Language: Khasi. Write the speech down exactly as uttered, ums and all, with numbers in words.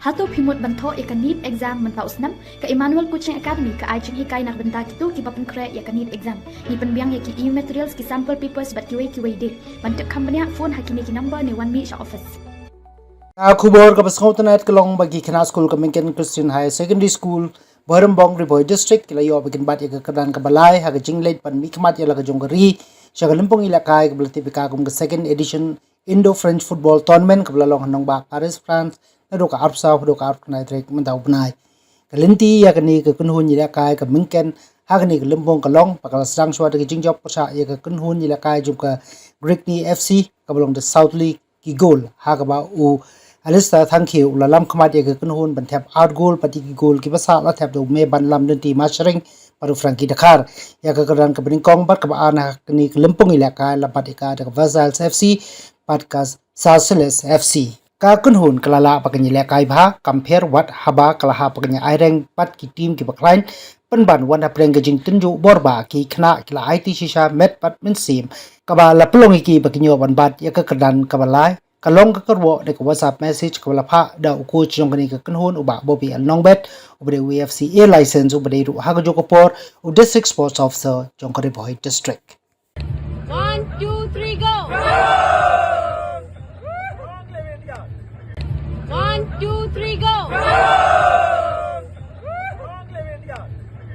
Hato phi mut ban thoh ïa ka NEET exam mynta u snem? Ka Emmanuel Coaching Academy ka ai jinghikai na ka bynta kito kiba pynkhreh ïa ka NEET exam. Ngi pynbiang ïa ki e-materials, ki sample papers bad kiwei kiwei de. Ban tip kham bniah, phone ha kine ki number ne wan mih sha office. Ka khubor kaba sngewtynnat ka long ba ki khynnah skul ka Myngken Christian Higher Secondary School, Bhoirymbong, Ri Bhoi District, ki la ïoh ba kin bat ïa ka kyrdan kaba lai ha ka jingleit ban mihkhmat ïa la ka jong ka ri sha ka lympung ïalehkai kaba la tip ïa ka kum ka Second Edition Indo-French Football Tournament kaba la long ha nongbah Paris, France, naduh ka arphew saw haduh ka arphew khyndai tarik mynta u bnai. Ka lynti ïa kane ka kynhun ïalehkai ka Myngken ha kane ka lympung ka long ba ka la sdang shuwa da ka jingjop pyrshah ïa ka kynhun ïalehkai jong ka Grigne F C kaba long da saw tylli ki gol, ha kaba u Alistair Thangkhiew u la lam khmat ïa ka kynhun ban thep ar gol, bad ïa ki gol kiba sah la thep da u Mebanlam Lynti Mashring bad u Frankie Dkhar. Ïa ka kyrdan kaba nyngkong bad kaba ar na kane ka lympung ïalehkai la bat ïa ka da ka Versailles F C bad ka Sarcelles F C. Ka kynhun ka la lah ba kan ïalehkai bha, kam pher wat haba ka la hap ba kan ïa aireng bad ki team kiba khlaiñ, pynban wan hapdeng ka jingtynjuh bor ba ki khynnah ki la aiti shisha met bad mynsiem, kaba la pynlong ïa ki ba kin ïoh ban bat ïa ka kyrdan kaba lai. Ka long ka kyrwoh da ka WhatsApp message kaba la phah da u coach jong kane ka kynhun, u Bah Bobby L Nongbet, uba dei u A F C A license, uba dei ruh ha kajuh ka por u District Sports Officer jong ka Ri Bhoi District.